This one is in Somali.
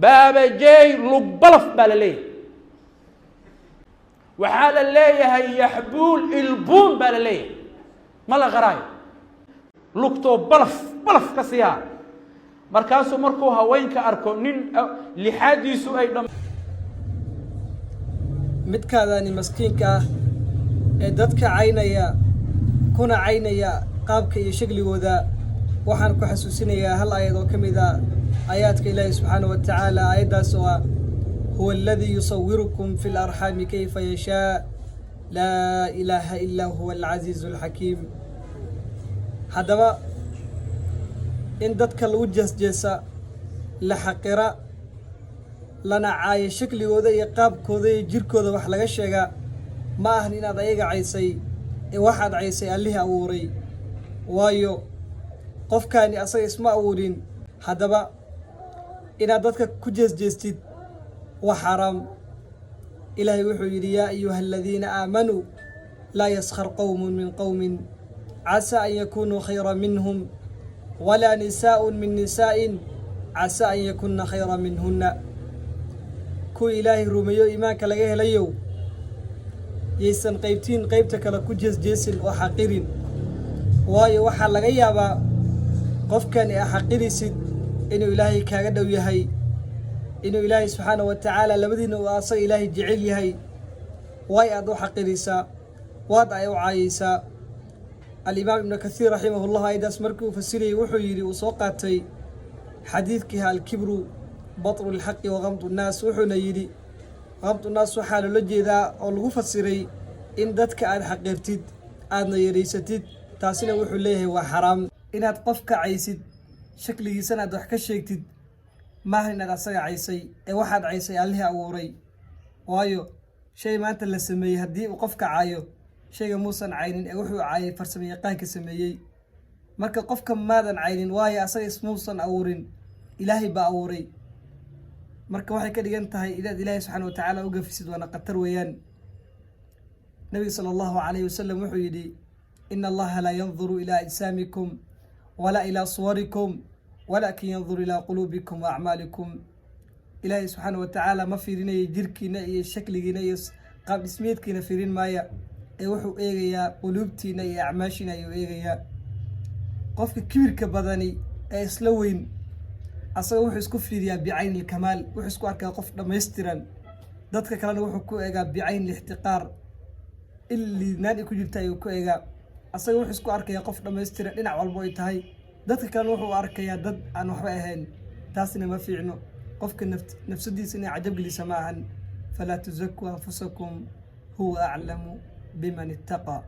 Baabajey lugbalaf baa la leeyahay. Waxaa la leeyahay yaxbuul ilbuun baa la leeyahay. Ma la qaraayo, lugtoo balaf balaf ka siyaa. Markaasuu markuu haweenka arko nin lixaadiisu ay dham. Midkaadani maskiinka ah ee dadka caynaya, kuna caynaya qaabka iyo shakligooda, waxaan ku xasuusinayaa hal aayad oo ka mid ah aayaadka Ilaahi subxaana wa tacaala. Aayaddaas oo ah: "Huwa aladii yusawirukum fi larxaami kayfa yashaa, laa ilaaha ilaa huwa alcasiizu alxakiim." Haddaba, in dadka lagu jeesjeesa, la xaqira, lana caayo shakligooda iyo qaabkooda iyo jirkooda wax laga sheegaa, ma ahan inaad ayaga caysay ee waxaad caysay Allihii abuuray, waayo qofkaani asaga isma abuurin. Haddaba, inaad dadka ku jeesjeestid waa xaaraam. Ilaahay wuxuu yidhi: "Yaa ayuha aladiina aamanuu, laa yaskhar qowmun min qowmin casaa an yakunuu khayra minhum, walaa nisaa'un min nisaa'in casaa an yakunna khayra minhunna." Kuwii Ilaahay rumeeyo, iimaanka laga helayow, yaysan qaybtiin qaybta kale ku jeesjeesin oo xaqirin, waayo waxaa laga yaabaa qofkani a xaqirisid inuu Ilaahay kaaga dhow yahay, inuu Ilaahay subxaana wa tacaala labadiina uu asaga Ilaahay jecel yahay. Waay aad u xaqiraysaa, waad ay u caayaysaa. Alimaam Ibnu Kathiir raximahullah ayadaas markii uu fasirayay wuxuu yidhi, uu soo qaatay xadiidkii "Alkibru batru lxaqi wa gamdu nnaas". Wuxuuna yidhi, gamdu nnaas waxaa loola jeedaa oo lagu fasiray in dadka aad xaqirtid, aadna yaraysatid. Taasina wuxuu leeyahay waa xaraam. Inaad qofka caysid, shakligiisana aad wax ka sheegtid, maaha inaad asaga caysay ee waxaad caysay Allihii abuuray, waayo shay maanta la sameeyey haddii uu qofka caayo, shayga muusan caynin ee wuxuu caayay farsamo yaqaanka sameeyey. Marka qofka maadan caynin, waayo asaga ismuusan abuurin, Ilaahay baa abuuray. Marka waxay ka dhigan tahay inaad Ilaahay subxaana watacaala u gafisid, waana khatar weeyaan. Nabiga sala Allahu calayhi wasalam wuxuu yidhi: "Ina Allaha laa yanduru ilaa ajsaamikum walaa ilaa suwarikum, walaakin yanduru ilaa quluubikum wa acmaalikum." Ilaahay subxaana wa tacaala ma fiirinayo jirkiina iyo shakligiina iyo qaab dhismeedkiina fiirin maaya, ee wuxuu eegayaa quluubtiina iyo acmaashiina ayuu eegayaa. Qofka kibirka badani ee isla weyn, asaga wuxuu isku fiiriyaa bicayni ilkamaal, wuxuu isku arkaa qof dhammaystiran. Dadka kalena wuxuu ku eegaa bicayni lixtiqaar, il liidnaan ay ku jirta ayuu ku eegaa. Asaga wuxuu isku arkayaa qof dhammaystiran dhinac walbo ay tahay, dadka kalena wuxuu u arkayaa dad aan waxba ahayn. Taasna ma fiicno. Qofka nafsadiisa inay cajab gelisa ma ahan. "Falaa tuzakuu anfusakum, huwa aclamu biman ittaqaa."